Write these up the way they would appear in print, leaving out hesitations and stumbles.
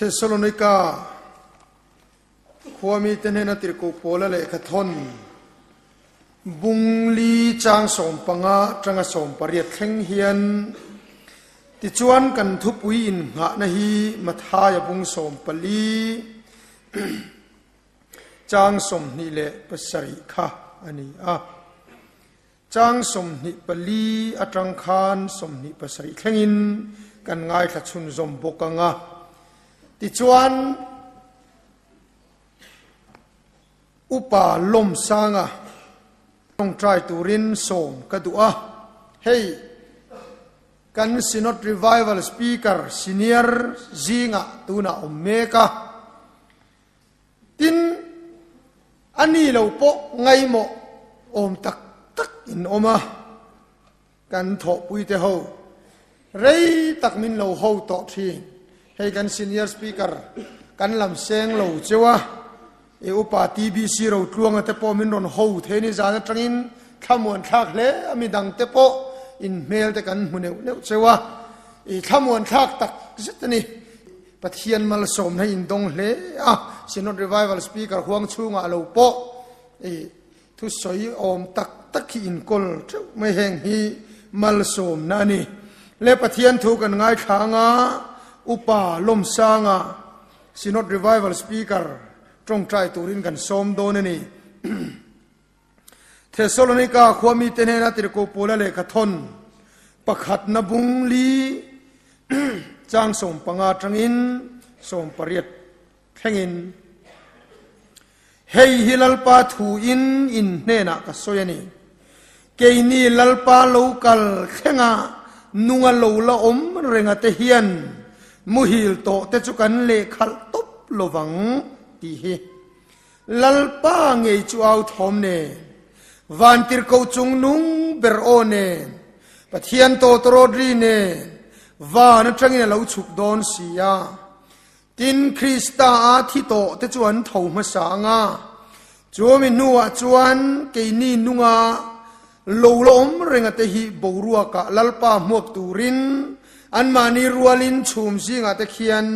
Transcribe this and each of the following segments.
Thessalonika khuamite hnena tirhkoh Paula lehkha thawn bung li chang 15 atanga 18 thleng hian tichuan kan thupui innghahna hi Mathaia bung 14 chang 27 kha a ni a. Chang 24 atang khan 27 thlengin kan ngaithla chhunzawm bawk ang a. Tichuan, Upa Lawmsanga tawngtai turin sawm ka duh a. Hei, kan Synod Revival Speaker Senior zingah tunah awm mek a. Tin, a ni lo pawh ngaimawh awm tak tak in awm a, kan thawhpuite ho rei tak min lo ho tawh thin. Hei kan senior speaker kan lam seng lo cheu a, i upa TBC Rotluanga te pawh min rawn ho thei ni zan atangin thlamuan thlak hle a, midang te pawh in hmel te kan hmu neuh neuh cheu a, i thlamuan thlak tak zet a ni. Pathian malsawmna in dawng hle a, Synod Revival Speaker huang chhungah lo pawh i thusawi awm tak tak hi in kawl theuh mai heng hi malsawmna a ni. Le Pathian thu kan ngaithla anga Upa Lawmsanga Synod Revival Speaker tawngtai turin kan sawm dawn a ni. Thessalonika khuamite hnena tirhkoh Paula lehkha thawn pakhatna bung li chang 15 atangin 18 thlengin, Hei hi Lalpa thu in in hnenah ka sawi a ni. Keini Lalpa lo kal thlenga nunga lo la awm renga te hian muhil tawh te chu kan lehkhalh tawp lovang tih hi. Lalpa ngei chu au thawm nen, vantirhkoh chung nung ber aw nen, Pathian tawtawrawt ri nen, van atangin a lo chhuk dawn si a. Tin, Krista a thi tawh te chu an tho hmasa ang a, chumi hnuah chuan keini nunga lo la awm renga te hi boruakah Lalpa hmuak turin anmahni rualin chhum zingah te khian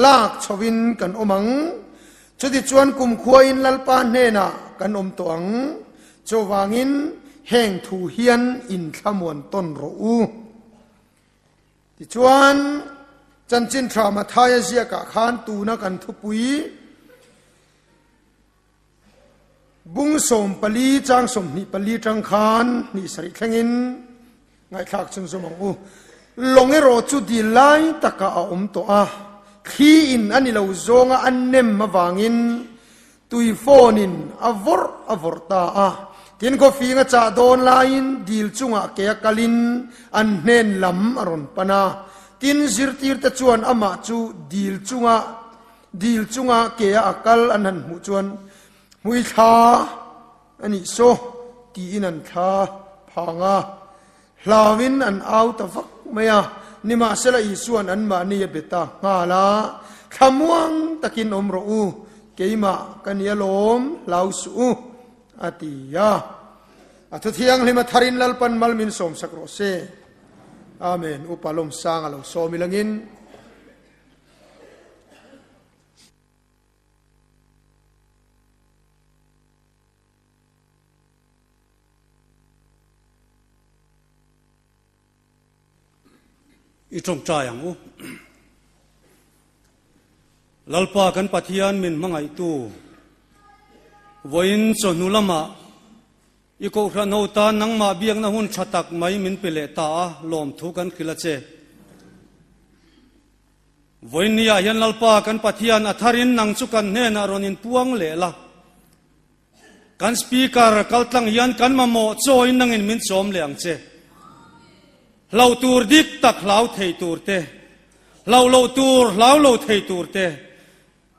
lak chhovin kan awm ang. Chutichuan kumkhuain Lalpa hnenah kan awm tawh ang. Chuvangin heng thu hian inthlamuan tawn rawh u. Tichuan, Chanchin Tha Mathaia ziakah khan tuna kan thupui bung 14 chang 24 tang khan hnih sarih thlengin Ngaihthlak chhunzawm ang u. Lawng erawh chu dil lai takah a awm tawh a, thli in a ni lo zawnga a nem avangin tui phone in a vawrh a vawrh ta a. Tin khawfing a chah dawn laiin dil chungah ke a kalin an hnen lam a rawn pan a. Tin zirtir te chuan amah chu dil chunga dil chunga ke a a kal an han hmuh chuan hmuithla A nih saw, tiin an thla phang a, hlauin an au ta vak mai a. Nimahsela Isua'n anmahni a be ta nghal a, Thlamuang takin awm rawh u, keimah ka ni alawm, hlau suh u, a ti a. A thu thianghlim a tharin Lalpan mal min sawmsak rawh se. Amen. Upa Lawmsanga lo sawm ilangin. I tawngtai ang u. Lalpa kan Pathian min hmangaihtu, vawiin chawhnu lamah i kohhran ho tan nangmah biakna hun tha tak mai min pe leh ta a, lawmthu kan hrilh a che. Vawiinniah hian Lalpa kan Pathian a tharin nang chu kan hnenah rawn inpuang leh la. Kan Speaker kaltlang hian kan mamawh chawiin nangin min chawm leh ang che. Hlau tur dik tak hlau thei tur te, hlau loh tur hlau lo thei tur te,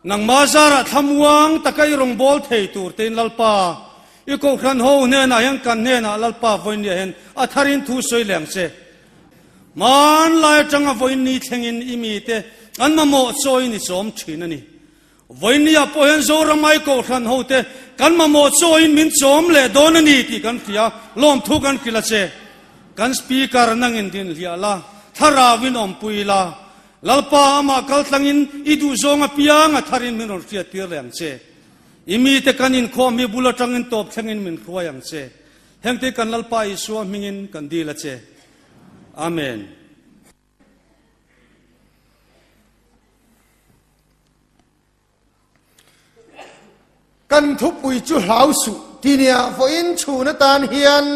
nangmah zarah thlamuang taka i rawngbâwl thei tur tein Lalpa i kohhran ho hnenah hian kan hnenah Lalpa vawiinniah hian a tharin thu sawi leh ang che. Hmanlai atanga vawiinni thlengin i mite an mamawh chawiin i chawm thin a ni. Vawiinniah pawh hian Zoramai Kohhran hote kan mamawh chawiin min chawm leh dawn a ni tih kan hria, lawmthu kan hrilh a che. Kan Speaker nangin din hliah la, thlarauin awmpui la. Lalpa amah kaltlangin i duhzawng apiang a tharin min rawn hriattir leh ang che. I mite kan inkhawm hi bul atangin tawp thlengin min hruai ang che. Hengte kan Lalpa Isua hmingin kan dil a che. Amen. Kan thupui chu hlau suh ti nia vawiin chhun atan hian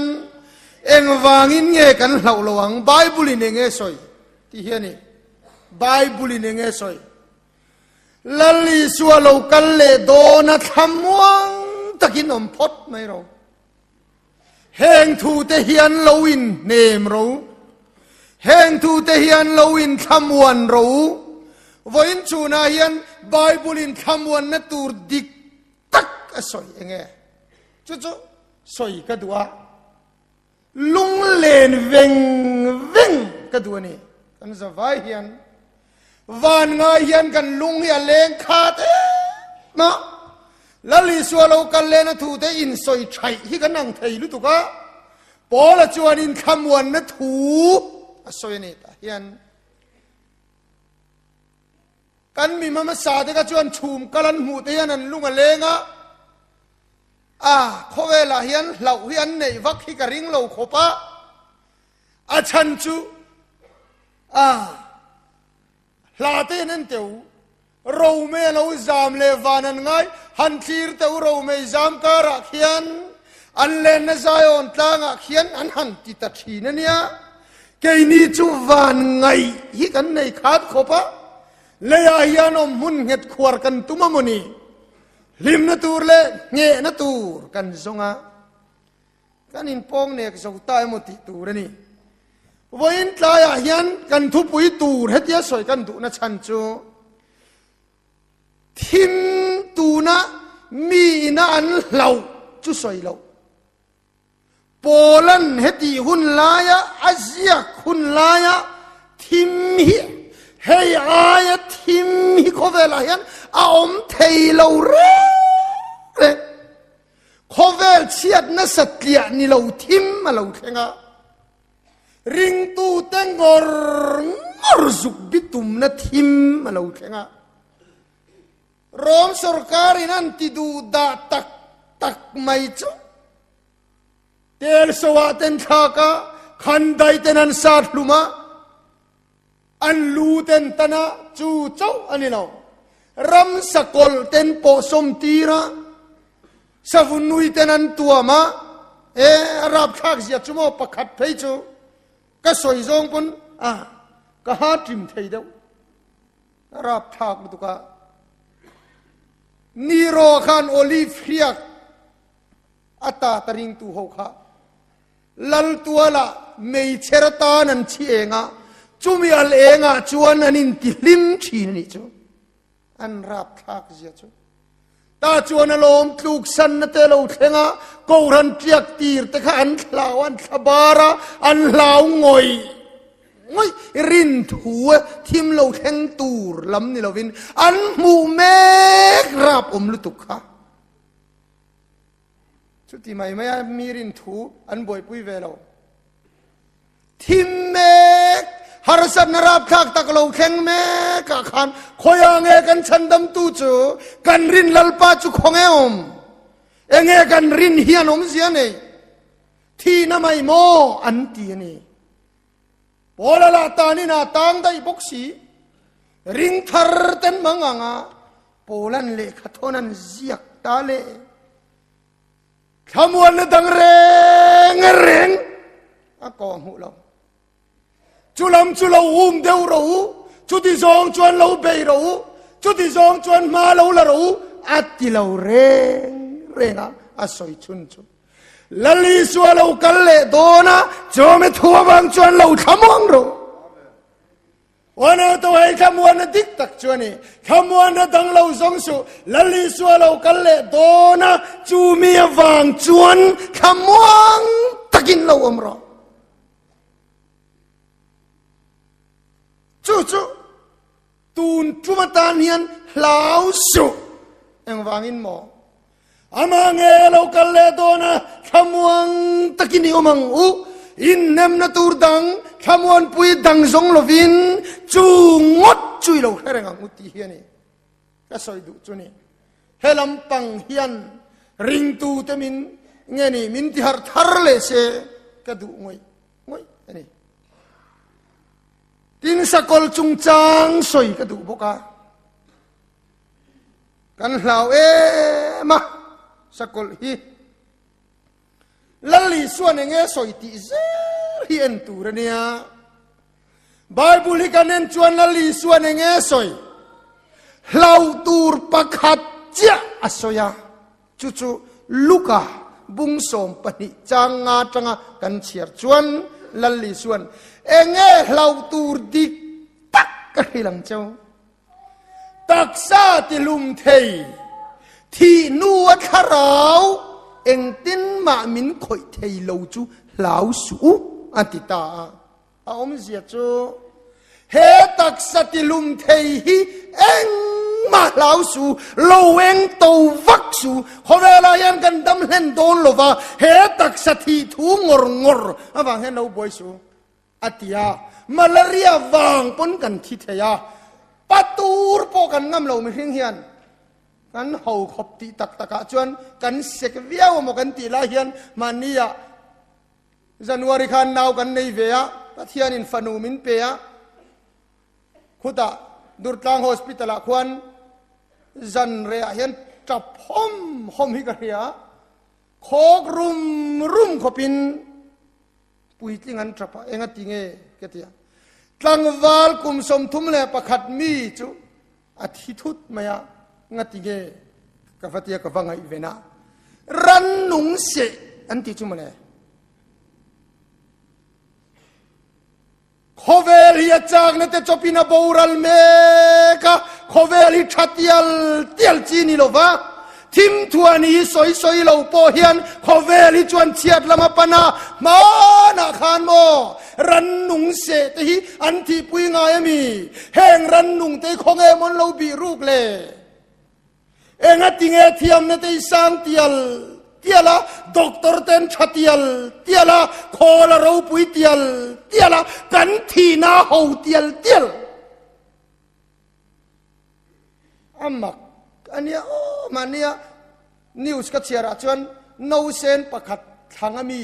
engvangin nge kan hlauh lo ang? Bible in enge sawi ti hi a ni. Bible in enge sawi? Lal Isua lo kal leh dawn a thlamuang takin awm phawt mai ro. Heng thute hian lo in hnem ro. Heng thute hian lo in thlamuan ro. Vawiin chhunah hian Bible in thlamuanna tur dik tak a sawi enge? Chu chu sawi ka duh a. Lunglen veng veng ka duh a ni. Kan zavai hian van ngai hian kan lung hi a leng khat em a. Lal Isua lo kal lena thu te in sawi thaih hi kan ang thei lutuk a. Paula chuan in thlamuanna thu a sawi a ni tah hian. Kan mi hmasa te kha chuan chhum kal an hmuh te hian an lung a leng a. A, khawvelah hian hlauh hi an neih vak hi ka ring lo khawp a, a chhan chu a, hla te hian en teh u, Romei a lo zam leh van an ngai, han thlir teh u Romei zam karah khian an lenna Zion tlangah khian an han ti ta thin a nia, keini chu van ngaih hi kan nei khat khawp a, leiah hian awm hmun nghet khuar kan tum a maw ni? Hlimna tur leh nghehna tur kan zawng a, kan inpawng nek zo ta emaw tih tur a ni. Vawiin tlaiah hian kan thupui tur hetia sawi kan duhna chhan chu thim tuna mi ina an hlauh chu sawi loh. Pawlan hetih hun laia a ziak hun laia thim hi hei aia thim hi khawvelah hian a awm thei lo reng reng. Khawvel chhiat nasa tliah ni lo thim a lo thleng a. Ringtute ngawr ngawr zuk bitumna thim a lo thleng a. Rom sorkarin an ti duh dah tak tak mai chu tel soah ten thlak a, khandai ten an sat hlum a, an lu ten tan a, chu chauh a ni lo. Ramsa kawlh ten pawh sawm tir a, savunui ten an tuam a, e a rapthlak zia chu maw pakhat phei chu ka sawi zawng pawn a ka ha ṭim thei deuh. Rapthlak lutuk a. Nero khan olive hriak a ta ta ringtu ho kha laltuala meichher atan an chhi eng a, chumi al engah chuan an intihlim thin a nih chu. An rapthlak zia chu. Ta chuan a lawm tluk sanna te lo thleng a, Kohhran tiak tir te kha an hlau, an thla bar a, an hlau ngawih ngawih. Rin thu thim lo thleng tur lam ni lovin an hmuh mek rap awm lutuk kha. Chuti mai mai a mi rin thu an buaipui ve lo. Thim mek, harsatna rapthlak tak lo thleng mek ah khan khawiah nge kan chhandamtu chu, kan rin Lalpa chu khawnge awm? Enge kan rin hian awmzia nei? Thihna mai maw an ti a ni. Paula lah tanin a tang daih bawk si. Ring thar ten mang anga Paula'n lehkha thawn an ziak ta le. Thlamuanna dang reng reng a kawh hmuh lo. Chu lam chu lo um deuh ro u, chuti zawng chuan lo bei ro u, chuti zawng chuan hma lo la ro u, a ti lo reng reng a, a sawi chhun chu. Lal Isua lo kal leh dawn a, chawme thu avang chuan lo thlamuang ro. Uanau to hei thlamuanna dik tak chu a ni. Thlamuanna dang lo zawng suh. Lal Isua lo kal leh dawn a, chu mi avang chuan thlamuang takin lo awm rawh. Chu chu tun tum atan hian hlau suh. Engvangin maw? Amah nge lo kal leh dawn a, thlamuang takin i awm ang u. Innemna tur dang, thlamuanpui dang zawng lovin chu ngawt chu i lo hre reng ang u tih hi a ni. Ka sawi duh chu ni. He lampang hian ringtute min nge ni min tiharh thar leh se ka duh ngawih ngawih a ni. Tin sakawl chungchang sawi ka duh bawk a. Kan hlau em a sakawlh hi. Lal Isuan enge sawi tih zel hi en tur a nia. Bible hi kan en chuan Lal Isuan enge sawi hlau tur pakhat chiah a sawi a. Chu chu Luka bung 12 chang nga tanga kan chhiar chuan Lal Isuan enge hlau tur dik tak ka hrilh ang cheu. Taksa tilum thei, thih hnua thlarau engtin mah min khawih thei lo chu hlau suh u, a ti ta a. A awmzia chu, he taksa tilum thei hi engmah hlau suh, lo eng to vak suh, khawvelah hian kan dam hlen dawn lo va, he taksa thih thu ngawr ngawr avang hian lo buai suh. A ti a, malaria vang pawn kan thi thei a, patur pawh kan ngam lo mihring hian kan ho khawp tih tak takah chuan kan sek viau emaw kan tih lai hian mahnia January khan nau kan nei ve a, Pathianin fanu min pe a, khutah Durtlang Hospital ah khuan zan rehah hian tap hawm hawm hi ka hria a, khawk rum rum khawpin Puitling an ṭap a, eng a ti nge ka ti a. Tlangval kum 31 mi chu a thi thut mai a, nga ti nge ka va ti a, ka va ngaihven a. Rannung seh an ti chu mawle. Khawvel hi a chakna te chawpin a boral mek a, khawvel hi tha tial tial chi ni lova, thimthuan hi sawi sawi lo pawh hian khawvel hi chuan chhiat lam a pan a, hmanah khan maw rannung seh te hi an thihpui ngai a mi? Heng rannung te hi khawnge maw an lo bih ruk le? Engatinge thiamna te i sang tial tial a, doctor ten tha tial tial a, khawl a ropui tial tial a, kan thihna a ho tial tial. A mak a nia aw mahnia news ka chhiar ah chuan nausen pakhat thlang a mi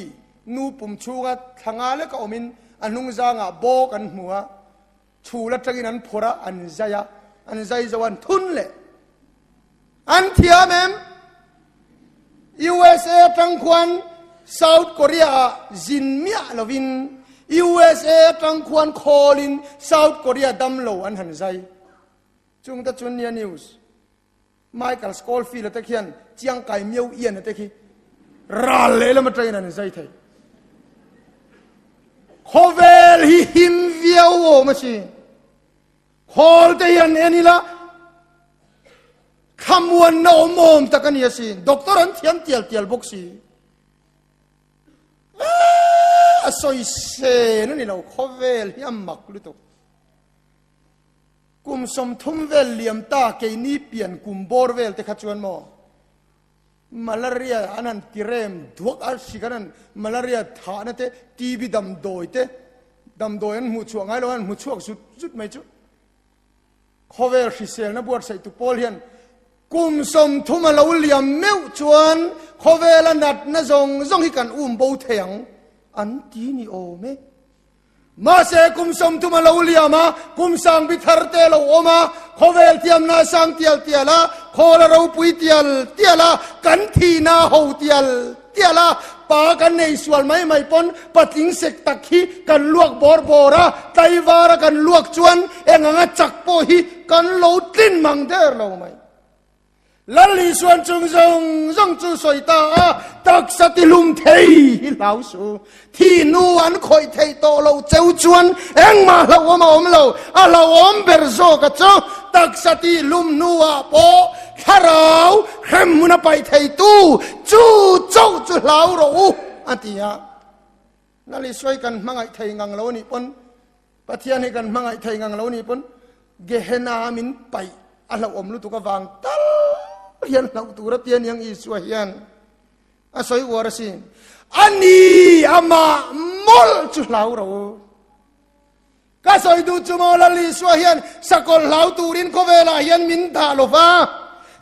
nu pum chhunga thlanga lek a awmin a hnungzangah bawk an hmu a, Chhul atangin an phawrh a, an zai a, an zai zo an thun leh. An thiam em? USA atang khuan South Korea ah zin miah lovin USA atang khuan khawlin South Korea dam lo an han zai. Chung te chuan nia news. Michael Scofield te khian Chiang Kai Miao Ian te khi ral lehlam atangin an zai thei. Khawvel hi him viau awm a si. Khawl te hian en ila thlamuanna awm awm tak a ni a si. Doctor an thiam tial tial bawk si. A sawi sen a ni lo khawvel hi a mak lutuk. Kum 30 vel liam ta keini pian kum bawr vel te kha chuan maw malaria an han ti rem duak a hrik an han malaria thahna te TB damdawi te damdawi an hmuh chhuah ngai lo an hmu chhuak zut zut mai chu khawvel hriselna buatsaih tu pawl hian kum 30 a lo liam meuh chuan khawvela natna zawng zawng hi kan um bo thei ang an ti ni awm e. Mahse kum 30 a lo liam a, kum sang bi thar te lo awm a, khawvel thiamna a sang tial tial a, khawl a ropui tial tial a, kan thihna a ho tial tial a, pa kan nei sual mai mai pawn patling sek tak hi kan luak bawr bawr a, tlaivar a kan luak chuan eng anga chak pawh hi kan lo tlin mang der lo mai. Lal Isuan chung zawng zawng chu sawi ta a, taksa tihlum thei hi hlau su. Thi nu an khawih theih tawh lo cheu chuan engmah hlauhawm a awm lo. A hlauhawm ber zawk a chu taksa tihlum hnuah pawh thlarau hremhmun a paih theitu chu chauh chu hlau rawh u, a ti a. Lal Isua hi kan hmangaih thei ngang lo a nih pawn, Pathian hi kan hmangaih thei ngang lo a nih pawn, Gehenna min paih a hlauhawm lutuk avang tal hian hlauh tur a ti a niang Isua hian a sawi uar asin. A ni, amah mawlh chu hlau rawh u. Ka sawi duh chu maw Lal Isua hian sakawlh hlau turin khawvelah hian min dah lo va,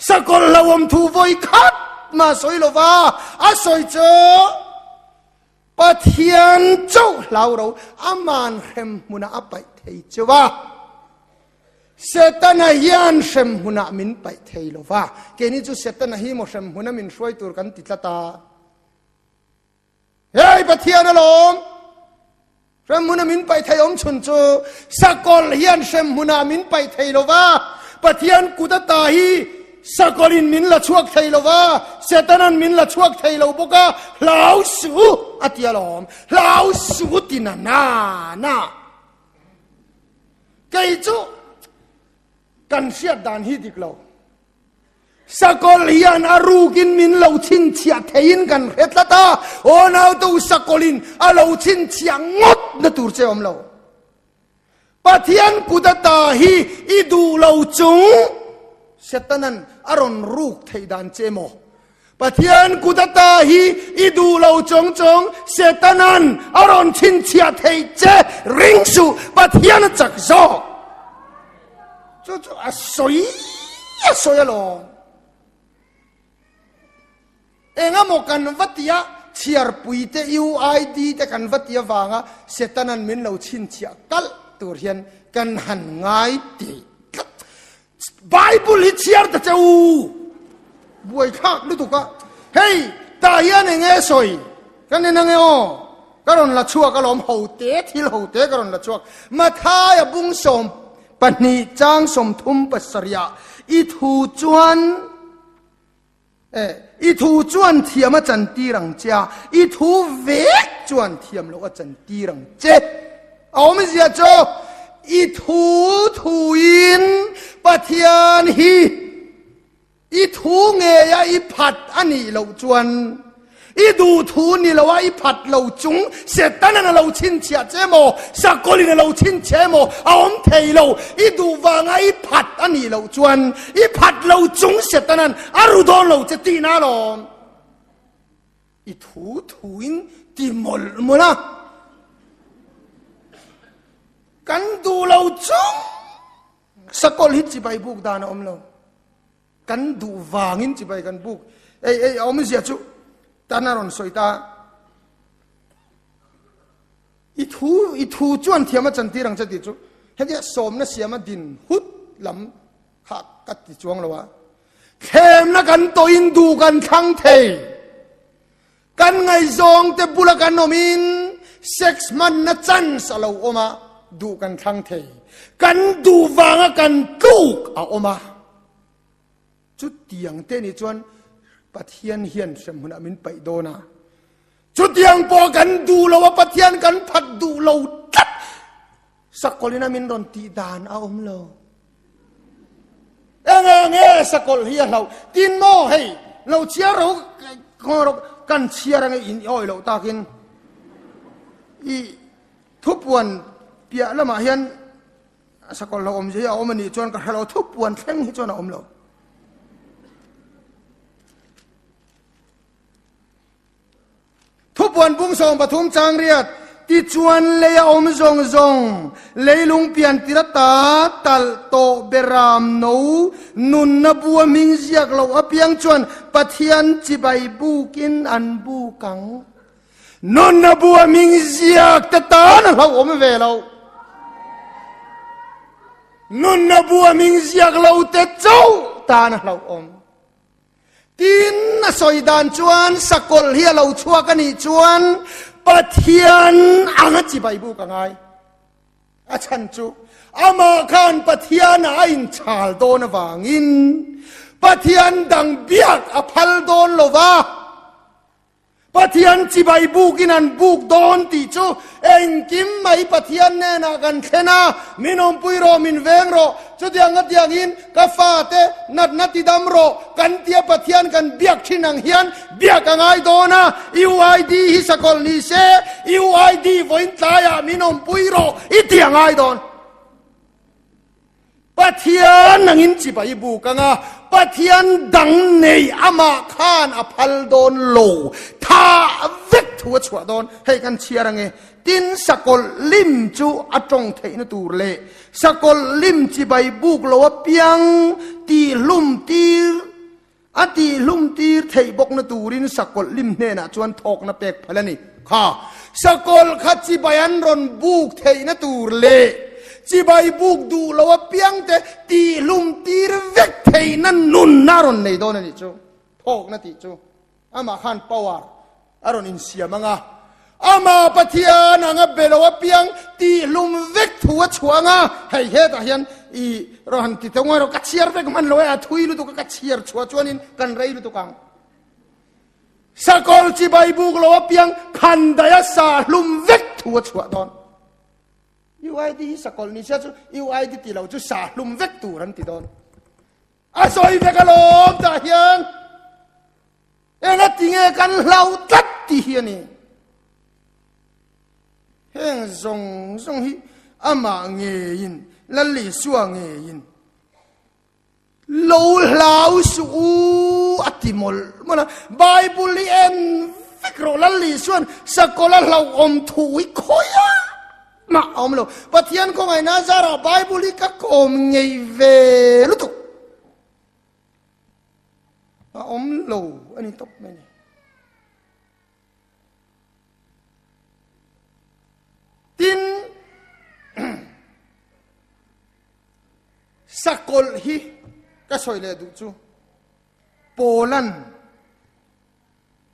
sakawlh hlauhawm thu vawi khat mah sawi lo va, a sawi chu Pathian chauh hlau ro aman hrem hmunah a paih thei cheu a. Setana hian hrem hmunah min paih thei lo va, keini chu Setana hi maw hrem hmuna min hruai tur kan ti tlat a. Hei Pathian alawm! Hremhmuna min paih thei awm chhun chu sakawlh hian hremhmunah min paih thei lo va, Pathian kut ata hi sakawlhin min la chhuak thei lo va, Setanan min la chhuak thei lo bawk a, hlau suh a ti alawm, hlau suh ti na na na. Kei chu kan hriat dan hi dik lo. Sakawlh hian a rukin min lo chhinchhiah theiin kan hre tlat a, aw nautu sakawlhin a lo chhinchhiah ngawt na tur che awm lo. Pathian kut ata hi i duh lo chung Setanan a rawn ruk theih dan che maw? Pathian kut ata hi i duh lo chung chung Setanan a rawn chhinchhiah theih che ring suh, Pathian a chak zawk. Chu chu a sawi a sawi alawm. Engemaw kan va tia chhiarpui te UID te kan va tia vanga Setanan min lo chhinchhiah kalh tur hian kan han ngai ti tlat. Bible hi chhiar ta che u. Buaithlak lutuk a. Hei tah hian enge sawi kan en ange aw. Ka rawn la chhuak alawm ho te thil ho te ka rawn la chhuak. Mathaia bung 12 chang 30 pasarihah i thu chuan eh i thu chuan thiam a chantir ang che a, i thu vek chuan thiam loh a chantir ang che. A awmzia chu i thu thuin Pathian hi I thu ngeia i phat a nih loh chuan i duh thu ni loa i phat lo chung Setanan a lo chhinchhiah che maw, Sakawlin a lo chhinchhiah emaw a awm thei lo. I duh vanga i phat a nih loh chuan i phat lo chung Setanan a ru dawn lo che tihna alawm. I thu thuin ti mawlh mawlh a. Kan duh lo chung Sakawlh hi chibai buk dan a awm lo. Kan duh vangin chibai kan buk. Ei ei a awmzia chu tan a rawn sawi ta. I thu i thu chuan thiam a chantir ang che tih chu hetia sawmna siama din hut lam kha ka ti chuang lo a. Thlemna kan tawhin duh kan thlang thei. Kan ngaihzawng te bula kan awmin sex hmanna chance a lo awm a, duh kan thlang thei. Kan duh vanga kan tluk a awm a. Chutiang te nih chuan Pathian hian hremhmunah min paih dawn a. Chutiang pawh kan duh lo a, Pathian kan phat duh lo tlat. Sakawlhin a min rawn tih dan a awm lo. Enge nge sakawlh hi a hlauh? Tin maw hei lo chhiar ro kan chhiar ange in awi loh takin i thupuan piah lamah hian sakawlh hlauhawm zia hi a awm a nih chuan ka hre lo thupuan thleng hi chuan a awm lo. Thupuan bung 13 chang riat, Tichuan lei a awm zawng zawng, leilung pian tir ata talh tawh beram no, nunna bu a hming ziak loh apiang chuan Pathian chibai bukin an buk ang. Nunna bu a hming ziak te tan a hlauhawm ve lo. Nunna bu a hming ziak lo te chauh tan a hlauhawm. Tin, a sawi dan chuan sakawlh hi a lo chhuak a nih chuan Pathian anga chibai buk a ngai. A chhan chu amah khan Pathian ah a inchhal dawn avangin Pathian dang biak a phal dawn lo va. Pathian chibai bukin an buk dawn tih chu engkim mai Pathian hnenah kan thlen a, min awmpui rawh, min veng rawh, chutiang a tiangin ka fate natna ti dam rawh kan tia Pathian kan biak thin ang hian biak a ngai dawn a, UID hi sakawlh ni se, UID vawiin tlaiah min awmpui rawh i ti a ngai dawn. Pathian nangin chibai buk anga. Pathian dang nei amah khan a phal dawn lo, thah vek thu a chhuah dawn. Hei kan chhiar ange, tin sakawlh lim chu a tawng theihna tur leh sakawlh lim chibai buk lo apiang tihhlum tir a tihhlum tir theih bawkna turin sakawlh lim hnenah chuan thawkna pek phal a ni. Kha sakawlh kha chibai an rawn buk theihna tur leh chibai buk duh lo apiangte tihhlum tir vek theihna nunna a rawn nei dawn a nih chu. Thawkna tih chu amah khan power a rawn insiam ang a, amah Pathian anga be lo apiang tihhlum vek thu a chhuah ang a, hei hetah hian i rawn han ti tawng erawh ka chhiar vek hman lo e, a thui lutuk a ka chhiar chhuah chuanin kan rei lutuk ang. Sakawr chibai buk lo apiang khandaih a sa hlum vek thu a chhuah dawn. UID hi sakawlh ni sia chu UID ti lo chu sa hlum vek tur an ti dawn. A sawi vek alawm tah hian enga tinge kan hlau tlat tih hi a ni. Heng zawng zawng hi amah ngeiin Lal Isua ngeiin lo hlau suh u a ti mawlh mawlh a. Bible hi en vek rawh Lal Isua'n sakawlh a hlauhawm thu hi khawiah mah a awm lo. Pathian khawngaihna zarah Bible hi ka kawm ngei ve lutuk. A awm lo a ni tawp mai ni. Tin, sakawlh hi ka sawi leh duh chu Paula'n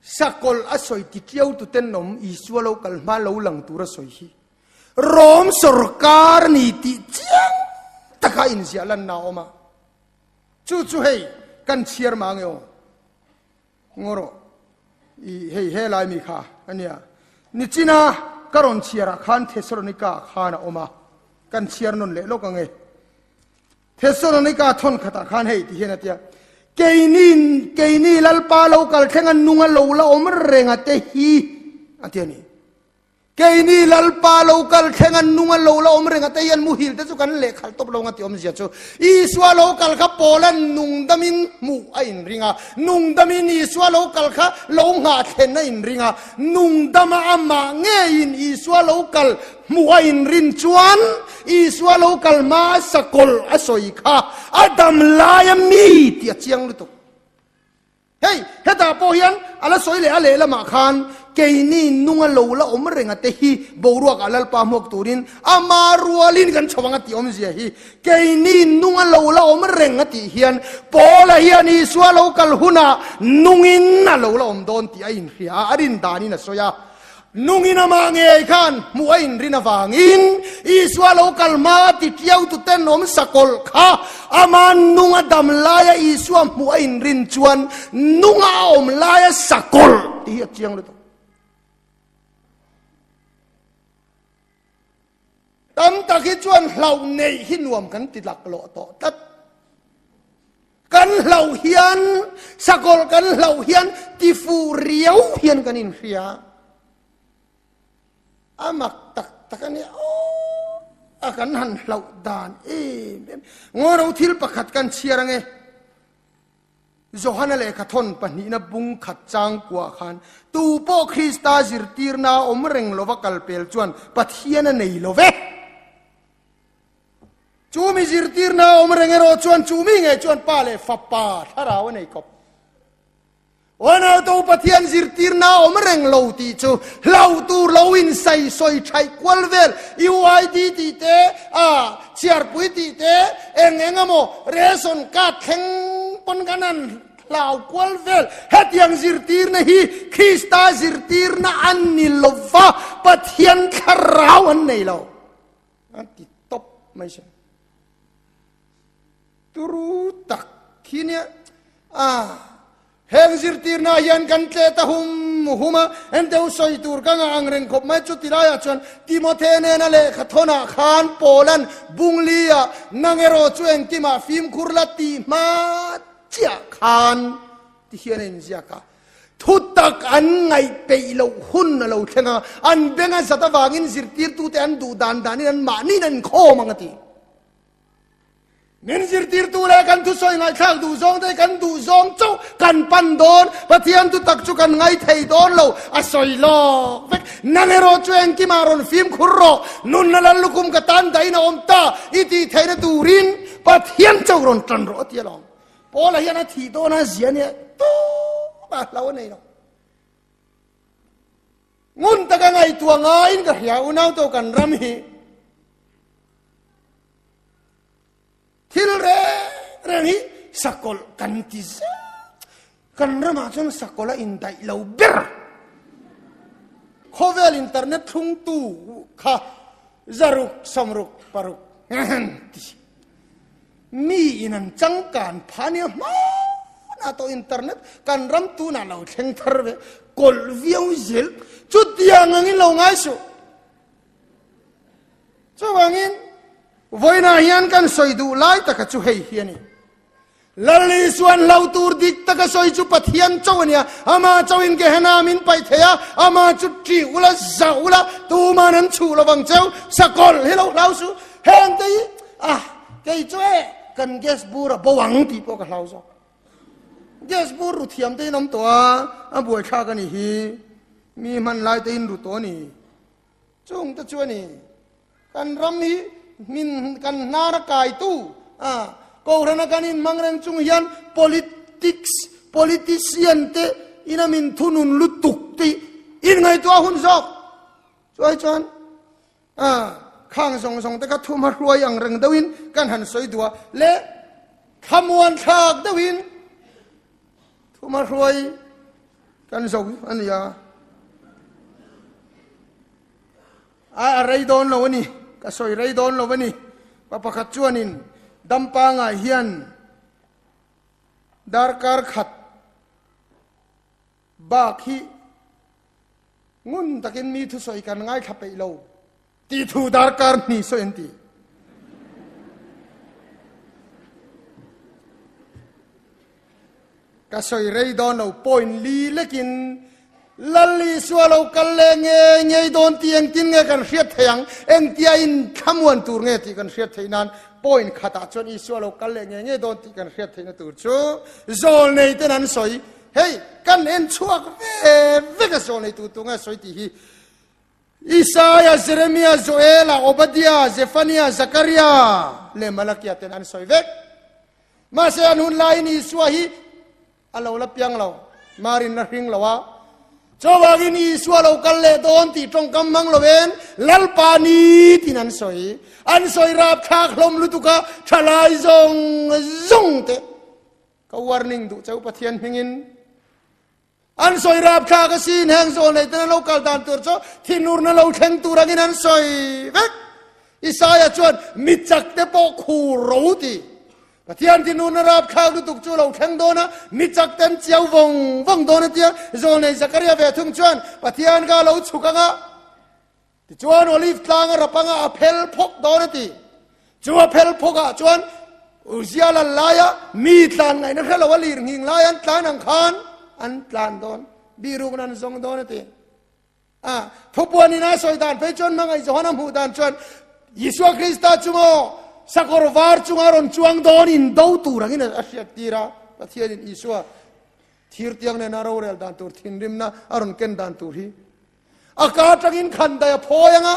Sakawlh a sawi ti tiau tu tenawm Isua lo kal hma lo lang tur a sawi hi Rom sorkar ni tih chiang taka inziah lanna a awm a. Chu chu hei kan chhiar mang e aw. Ngaw rawh i hei he lai mi kha a nia. Nichina ka rawn chhiarah khan Thesalonika khan a awm a, kan chhiar nawn leh lawk ang e. Thesalonika thawn khatah khan hei ti hian a ti a, Keini, keini Lalpa lo kal thleng a nung a lo la awm reng a te hi, a ti a ni. Keini Lalpa lo kal thleng a nung a lo la awm reng a te hian muhil te chu kan lehkhalh tawp lo ang a ti awmzia chu. Isua lo kal kha Paula'n nungdamin hmuh a inring a, nungdamin Isua lo kal kha lo nghahthlen a inring a, nungdama amah ngeiin Isua lo kal Hmuh a inrin chuan Isua lo kal hma a sakawlh a sawi kha a dam lai a mi tih a chiang lutuk. Hei, hetah pawh hian a la sawi leh a lehlamah khan keini nunga lo la awm renga te hi boruakah Lalpa hmuak turin ama rualin kan chho ang a tih awmzia hi keini nunga lo la awm reng a tih hian Paula hian Isua lo kal hunah nungin a lo la awm dawn tih a inhria a, a rin danin a sawi a. Nungin amah ngei khan hmuh a inrin avangin Isua lo kal hma ti tiau tu tenawm sakawlh kha ama nung a dam laia Isua hmuh a inrin chuan nunga a awm laia sakawlh tih hi a chiang lutuk. Tam tak hi chuan hlauh neih hi nuam kan ti laklawh tawh tlat. Kan hlauh hian, sakawlh kan hlauh hian tifuh riau hian kan inhria. A mak tak tak a nia aw, a kan han hlauh dan em em. Ngaw ro thil pakhat kan chhiar ange. Johana lehkha thawn pahnihna bung khat chang kuah khan tu pawh Krista zirtirna awm reng lova kal pel chuan Pathian a nei lo ve. Chu mi zirtirna awm reng erawh chuan chu mi ngei chuan Pa leh Fapa thlarau a nei kawp. Uanautu Pathian zirtirna awm reng lo tih chu hlauh tur lo insai sawi thaih kual vel UID tih te, a chhiarpui tih te, eng eng emaw ration card thleng pawn kan han hlau kual vel. Hetiang zirtirna hi Krista zirtirna an ni lova, Pathian thlarau an nei lo. An ti tawp mai se. Turu tak khi nia. A heng zirtirna hian kan tle ta hum hum a, enteu sawi tur ka ngah ang reng khawp mai chu ti laiah chuan Timothe nena lehkha thawnah khan Paula'n Bungli-ah nang erawh chu engkimah fimkhur la tih hma chiah khan ti hian a inziak a. Thutak an ngaih peih loh hun a lo thleng a, an beng a zat avangin zirtirtute an duh dan danin an mahniin an inkhawm ang a ti. Min zirtirtu leh kan thusawi ngaihthlak duh zawng te kan duh zawng chauh kan pan dawn. Pathian thutak chu kan ngai thei dawn lo, a sawi lawk vek. Nang erawh chu engkimah rawn fimkhur rawh. Nunna lal lukhum ka tan dahin a awm ta i tih theihna turin Pathian chauh rawn tan rawh a ti alawm. Paula hian a thih dawn a zia nia tumah hlau a nei lo. Ngun taka ngaihtuah ngaiin ka hria unau tawh kan ram hi. Thil reng reng hi sakawlh kan ti zel. Kan ramah chuan sakawlh a indaih lo ber. Khawvel internet thlungtu kha zaruk sawmruk paruk ti. Mi in an changkan phah nia hmanah tawh internet kan ram tunah lo thleng thar ve kawlh viau zel. Chutiang angin lo ngai suh. Chuvangin, vawiinah hian kan sawi duh lai taka chu hei hi a ni. Lal Isuan hlo tur dik taka sawi chu Pathian cho a nia, ama choin Gehenna min paih thei a, ama chu ṭih ula, zah ula, tuman an chhuh lovang cheu, sakawlh hi lo hlau suh, heng te hi, ah, kei chu e, kan gas bur a bo ang tih pawh ka hlau zawk. Gas bur ru thiam te in awm tawh a, a buaithlak a nih hi, mi hman lai te in ru tawh a ni. Chung te chu a ni. Kan ram hi min kan hnar a kaitu a Kohhran a kan inhmang reng chung hian politics, politician te ina min thunun lutuk tih inngaihtuah hun zawk. Chuai chuan a khang zawng zawng te kha thuma hruai ang reng deuhin kan han sawi duh a le thlamuan thlak deuhin thuma hruai Kan zo a ni a. A rei dawn lo a ni. Ka sawi rei dawn lo a ni. Pa pakhat chuanin Dampangah hian darkar khat bak hi ngun takin mi thusawi kan ngaithla peih lo tih thu darkar hnih sawi an ti. Ka sawi rei dawn lo, point li lekin Lal Isua lo kal leh nge ngei dawn tih engtin nge kan hriat thei ang, engtia in thlamuan tur nge tih kan hriat theih nan point khatah chuan Isua lo kal leh nge ngei dawn tih kan hriat theihna tur chu zawlnei ten an sawi. Hei, kan en chhuak ve vek a zawlnei tu tu nge sawi tih hi. Isaia, Jeremia, Joela, Obadia, Zephania, Zakaria leh Malakia ten an sawi vek. Mahse an hun laiin Isua hi a lo la piang lo, Marin la hring lo a. Chuvangin Isua lo kal leh dawn tih tawngkam hmang loin Lalpa ni tiin an sawi. An sawi rapthlak hlawm lutuk a, thalai zawng zawng te ka warning duh cheu Pathian hmingin. An sawi rapthlak asin, heng zawl nei ten an lo kal dan tur chu thinurna lo thleng tur angin an sawi vek. Isaia chuan mi chak te pawh khur ro ti. Pathian thinurna rapthlak lutuk chu lo thleng dawn a, mi chak te an chiau vawng vawng dawn a tia. Zawl nei Zakaria ve thung chuan Pathian kha a lo chhuk ang a, tichuan Olive tlang a rap anga a phel phawk dawn a ti. Chu a phel phawk ah chuan Uzia lal laia mi tlan ngaihna hre lo a lir nghing lai an tlan ang khan an tlan dawn, bihrukna an zawng dawn a ti. A thupuan in a sawi dan phei chuan hmangaih Johana hmuh dan chuan Isua Krista chu maw sakawr var chunga rawn chuang dawn in do tur angin a hriat tir a, Pathianin Isua thirtiang nena rorel dan tur thinrimna a rawn ken dan tur hi a ka atangin khandai a phawi anga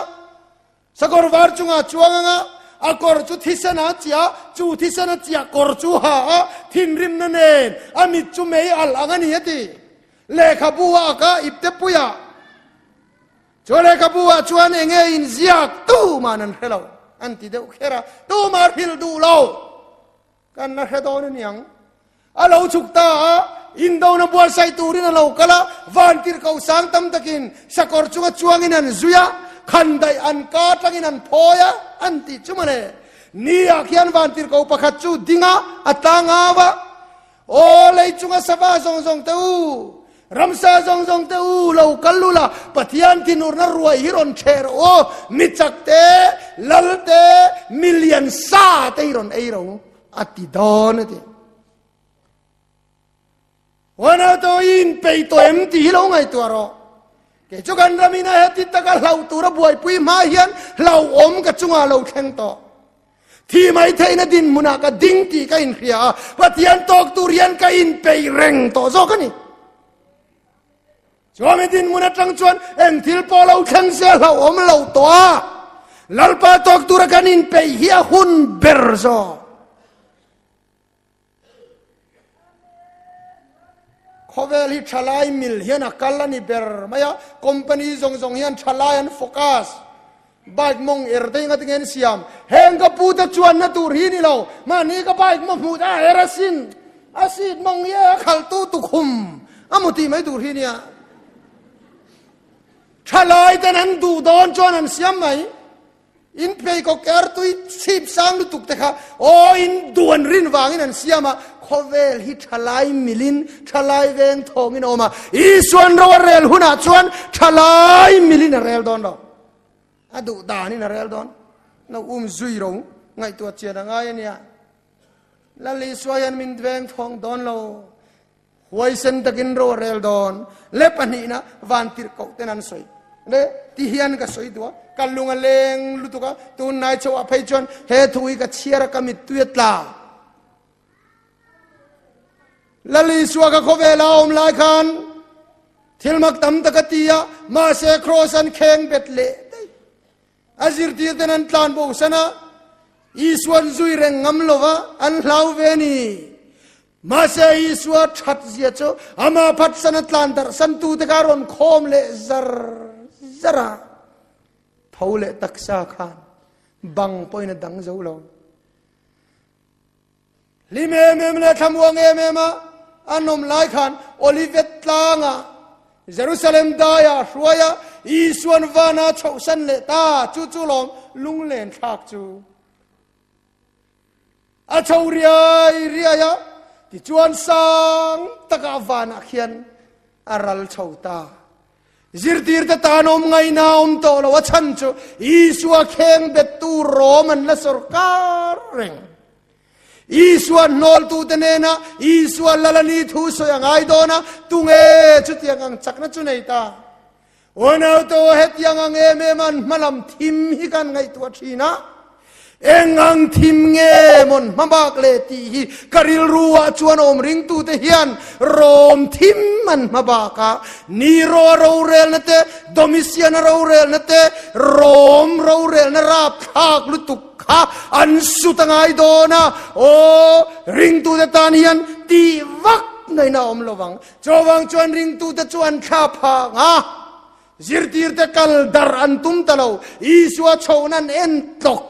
Sakawr var chungah chuang anga a kawr chu thisen a chiah, chu thisen a chiah kawr chu ha a, thinrimna nen a mit chu mei alh ang a ni a ti. Lehkhabu a ak a, ipte puiah. Chu lehkhabu ah chuan enge inziak tuman an hre lo an ti deuh kher a, tumah hrilh duh lo. Kan la hre dawn a niang. A lo chhuk ta a, indona buatsaih turin a lo kal a, vantirhkoh sang tam takin sakawr chunga chuangin an zui a, khandaih an ka atangin an phawi a, an tih chu mawle. Ni ah khian vantirhkoh pakhat chu ding a, a tlang au a, Aw lei chunga sava zawng zawng te u, Ramsa zawng zawng te u lo kal u la, Pathian thinurna ruai hi rawn ṭheh rawh u, mi chak te, lal te, mi lian sa te hi rawn ei rawh u, a ti dawn a ti. Huanau te i inpeih tawh em tih hi lo ngaihtuah rawh. Kei chu kan ramin a heti taka hlauh tura buaipui hma hian hlauhawm ka chungah lo thleng tawh. Thi mai theihna dinhmunah ka ding tih ka inhria a, Pathian tawk tur hian ka inpeih reng tawh zawk a ni. Chuami dinhmun atang chuan eng thil pawh lo thleng se hlauhawm lo tawh a, Lalpa tawk tura kan inpeih hi a hun ber zawk. Khawvel hi thalai mil hian a kal a ni ber mai a, company zawng zawng hian thalai an focus. Bike mawng er te hi ngatinge an siam? Heng ka pu te chuanna tur hi ni lo, mahni ka bike maw hmuh te a er asin, a seat mawng hi a khalhtu tukhum a mu tih mai tur hi nia. Thalai ten an duh dawn chuan an siam mai. In pheikhawk er tui chhip sang lutuk te kha aw in duan rin vangin an siam a, khawvel hi thalai milin thalai veng thawngin a awm a, Isuan ro a rel hunah chuan thalai milin a rel dawn lo, a duh danin a rel dawn lo, um zui ro ngaihtuah chian a ngai a nia, Lal Isua hian min veng thawng dawn lo. Huaisen takin ro a rel dawn. Le pahnihna vantirhkoh ten an sawi. Le ti hian ka sawi duh a, ka lung a leng lutuk a, tunnai chhoh ah phei chuan he thu hi ka chhiar a ka mittui a tla. Lal Isua ka khawvel a awm lai khan thil mak tam tak a ti a, mahse kraws an kheng bet leh daih. A zirtirten an tlan bosan a, Isuan zui reng ngam lova an hlau ve a ni. Mahse Isua that zia chu ama phatsan a tlan darh santute kha a rawn khawm leh zar zar a, tho leh taksa khan bang pawhin a dang zo lo. Hlim em em leh thlamuang em em a an awm lai khan Olivet tlangah Jerusalem daia hruaia Isuan vana chhohsan leh ta chu chu lawm lunglen thlak chu. A chho riai riai a, tichuan sang takah vanah khian a ral chho ta. Zirtirte tan awm ngaihna a awm tawh lo, a chhan chu Isua kheng bettu Rom an la sawrkar reng. Isua hnawltute nena Isua Lalani thu sawi a ngai dawn a, tunge chutiang ang chakna chu nei ta? Unaute aw hetiang ang em em an hmalam thim hi kan ngaihtuah thin a, eng ang thim nge mawn hmabak le tih hi ka rilru ah chuan awm ringtute hian rawm thim an hmabak a, Nero a rorelna te, Domitian a rorelna te, rawm rorelna rapthlak lutuk kha an sut a ngai dawn a, aw ringtute tan hian tih vak ngaihna a awm lovang. Chuvang chuan ringtute chu an thla phang a, zirtirte kal dar an tum ta lo. Isua chhohna an en tlawk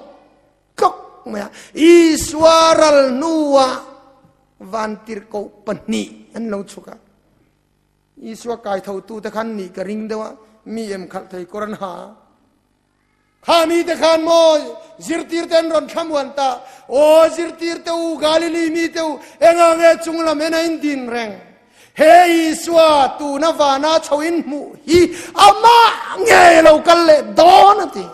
tlawk mai a. Isua ral hnuah vantirhkoh pahnih an lo chhuk a. Isua kaithotute khan nih ka ring deuh a, mi em khalh thei kawr an ha a. Kha mite khan maw zirtirte an rawn thlamuan ta, Aw zirtirte u, Galili mite u, enga nge chunglam en a in din reng? He Isua tuna vana chho in hmuh hi amah nge lo kal leh dawn a ti.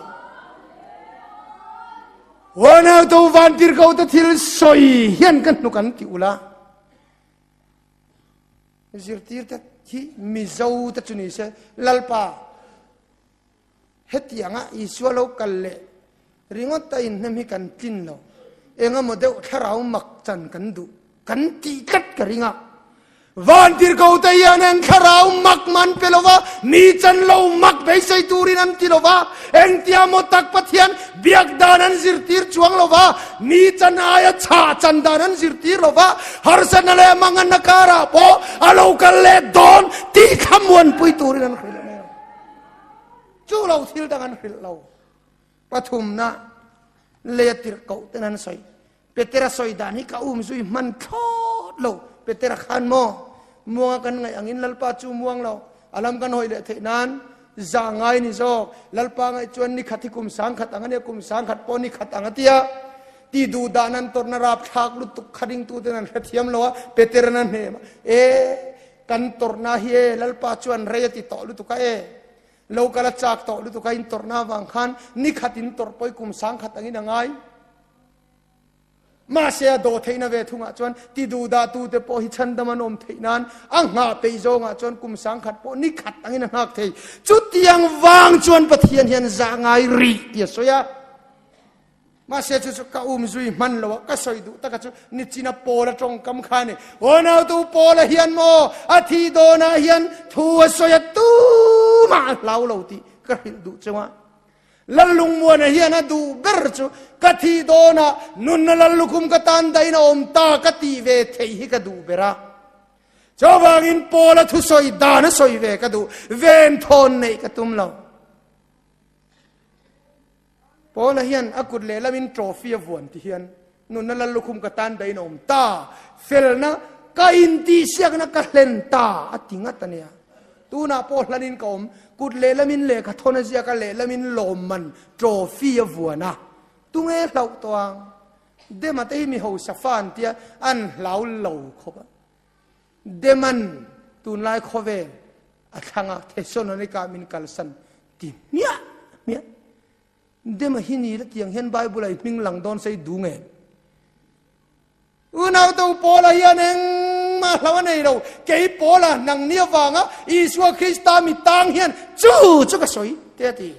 Uanautu vantirhkote thil sawi hian ka hnuk an ti ula. Zirtirte hi Mizo te chu ni se, Lalpa, Hetianga Isua lo kal leh ringawt a inhnem hi kan tlin lo. Engemaw deuh thlarau mak chan kan duh kan tih tlat ka ring a. Vantirhkote hian eng thlarau mak man pe lova, mi chan lo mak beisei turin an ti lova, engtia maw tak Pathian biak dan an zirtir chuang lova, mi chan aia chhah chan dan an zirtir lova, harsatna leh manganna karah pawh a lo kal leh dawn tih thlamuanpui turin an hrilh mai lo. Chu lo thil dang an hrilh lo. Pathumna lei a tirh koh ten an sawi. Petera sawi dan hi ka um zui hman thlawt lo. Petera khan maw muanga kan ngaih angin Lalpa chu muang lo. A lam kan hawi leh theih nan za ngai ni zawk. Lalpa ngaih chuan ni khat hi kum sang khat ang a nia, kum sang khat pawh ni khat ang a tia. Ti duh dan an tawrhna rapthlak lutuk kha ringtu ten an hrethiam lo a, Petera na hnem a. E Kan tawrhna hi e, Lalpa chuan rei a ti tawh lutuk a e. Lo kal a chak tawh lutuk a, in tawrhna avang khan ni khat in tawrh pawh i kum sang khat angin a ngai. Mahse a dawh theihna ve thungah chuan ti duh dah tute pawh hi chhandam an awm theih nan a nghah peih zawngah chuan kum sang khat pawh ni khat angin a nghak thei. Chutiang vang chuan Pathian hian zah ngai rih ti a sawi a. Mahse chu chu ka um zui hman lo a, ka sawi duh taka chu nichina Paula tawngkam kha a ni. Aw nautu Paula hian maw a thih dawnah hian thu a sawi a tumah a hlau lo tih ka hrilh duh cheu a. Lallungmuana hian a duh ber chu ka thih dawnah nunna lallukhum ka tan dahin a awm ta ka tih ve theih hi ka duh ber a. Chuvangin Paula thusawi dan a sawi ve ka duh, venthawn neih ka tum lo. Paula hian a kut lehlamin trophy a vuan ti hian nunna lallukhum ka tan dahin a awm ta, felna ka intihsiakna ka hlen ta a ti ngat a nia. Tunah pawh hlanin ka awm, kut lehlamin lehkha thawn a ziak a, lehlamin lawmman trophy a vuan a, tunge hlauh tawh ang? Dema te hi mi hausa fa an tia, an hlau lo khawp a. Deman tunlai khawvel a thlang a, Thessalonica min kalsan ti hmiah hmiah. Dema hi ni la tiang hian Bible ah i hming lang dawn se i duh nge? Unau to Paula hian engmah hlo a nei lo, kei Paula nang ni avanga Isua Krista mi tang hian chu chu ka sawi te a ti.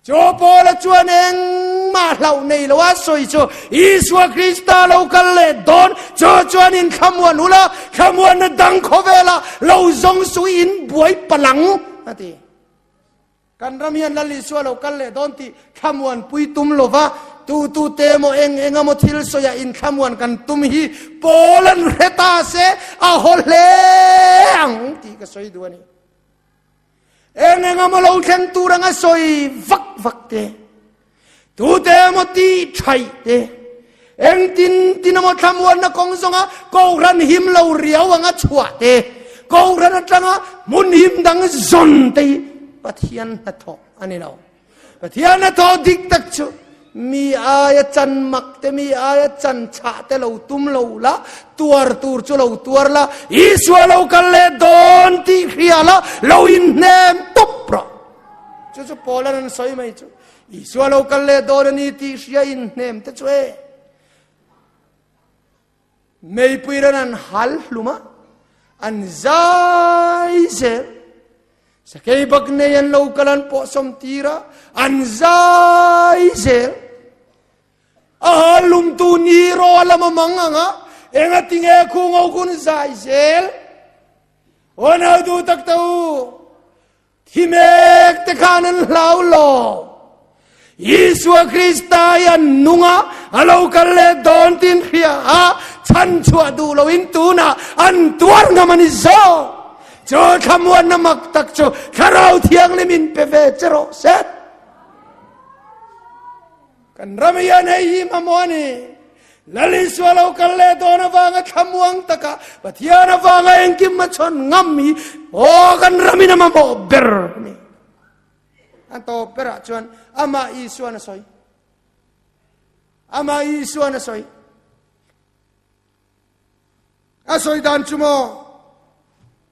Chu Paula chuan engmah hlauh nei lo a sawi chu Isua Krista lo kal leh dawn, chu chuan in thlamuan ula, thlamuanna dang khawvela lo zawng suh in buai palang a ti. Kan ram hian Lal Isua lo kal leh dawn tih thlamuan pui tum lova, tu tu te emaw eng eng emaw thil sawiah in thlamuan kan tum hi Paul an hre ta se a haw hle ang tih ka sawi duh a ni. Eng eng emaw lo thleng tur anga sawi vak vak te, tu te emaw tih thaih te, engtin tin emaw thlamuanna kawng zawnga Kohhran him lo riau anga chhuah te, Kohhran atanga hmun him dang zawn te hi Pathian hnathawh a ni lo. Pathian hnathawh dik tak chu mi aia chan mak te, mi aia chan chhah te lo tum lo la, tuar tur chu lo tuar la, Isua lo kal leh dawn tih hria la, lo inhnem tawp rawh. Chu chu Paula'n an sawi mai chu. Isua lo kal leh dawn a ni tih hria inhnem te chu e. Meipui ran an hal hlum a, an zai zel. Sakei bak nei an lo kal an pawhsawm tir a, an zai zel. A hal hlumtu ni rawh a lam a mang ang a, engatinge khu ngo khun zai zel. Aw nau duh tak te u, Thi mek te khan an hlau lo. Isua Krista hi an nung a, a lo kal leh dawn tin hria a, chhan chhuah duh loin tunah an tuar ngam a ni zawk. Chu thlamuanna mak tak chu Thlarau Thianghlim in pe ve che rawh se. Kan ram hian hei hi mamawh a ni. Lal Isua lo kal leh dawn avanga thlamuang taka Pathian avanga engkim a chhawn ngam hi aw kan ramin a mamawh ber a ni. An tawp berah chuan amah Isuan a sawi. Amah Isuan a sawi. A sawi dan chu maw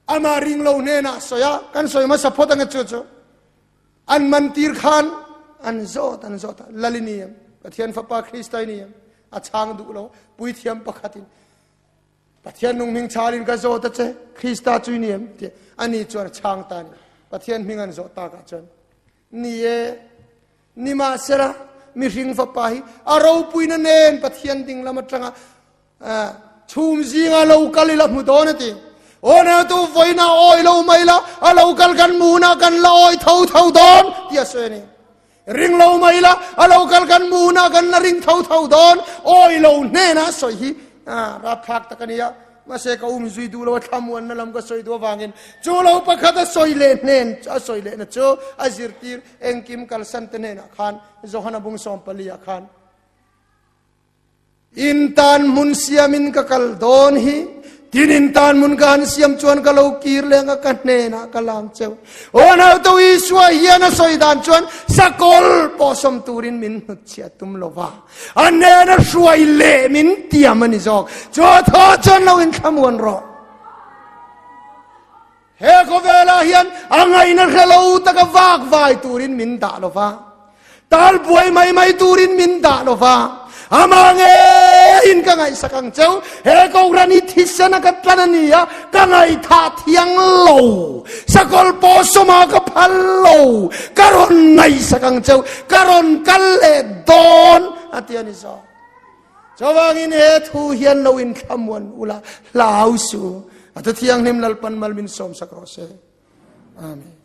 amah ring lo hnenah sawi a, kan sawi hmasa phawt ange chu chu. An man tir khan an zawt an zawt a, Lal i ni em? Pathian fapa Krista i ni em? A chhang duh lo, puithiam pakhatin Pathian nung hming chhalin ka zawt a che, Krista chu i ni em? Ti ani chuan a chhang ta a ni. Pathian hming an zawh takah chuan ni e, nimahsela mihring fapa hi a ropuina nen Pathian ding lam atanga Chhum zinga lo kal ila hmu dawn a ti. Aw neu tu vawiin a awi lo mai la, a lo kal kan muhna kan la awi tho tho dawn tih a sawi a ni. Ring lo mai la, a lo kal kan muhna kan la ring tho tho dawn, awi lo hnena a sawi hi rapthlak tak a ni a. Mahse ka um zui duh lo a, thlamuanna lam ka sawi duh avangin chu lo pakhat a sawi leh hnen a sawi lehna chu a zirtir engkim kalsan te hnenah khan Johana bung 14 ah khan In tan hmun siamin ka kal dawn hi, tin in tan hmun ka han siam chuan ka lo kir leng a, ka hnenah ka lang cheu. Aw nauto Isua hian a sawi dan chuan sakawl pawh sawm turin min hnutchhiah tum lo va, a hnena hruai leh min tiam a ni zawk. Chu a thaw chuan lo inthlamuan rawh. He khawvelah hian a ngaihna hre lo taka vak vai turin min dah lo va, tal buai mai mai turin min dah lo va, amah ngeiin ka ngaihsak ang cheu. He Kohhran hi thisena ka tlan a ni a, ka ngaihthah thiang lo, sakawl pawh sawma ka phal lo, ka rawn ngaihsak ang cheu, ka rawn kal leh dawn. a ti a ni zawk. Chuvangin he thu hian lo inthlamuan ula hlau su. A thu thianghlim Lalpan mal min sawmsak rawh se. Amen.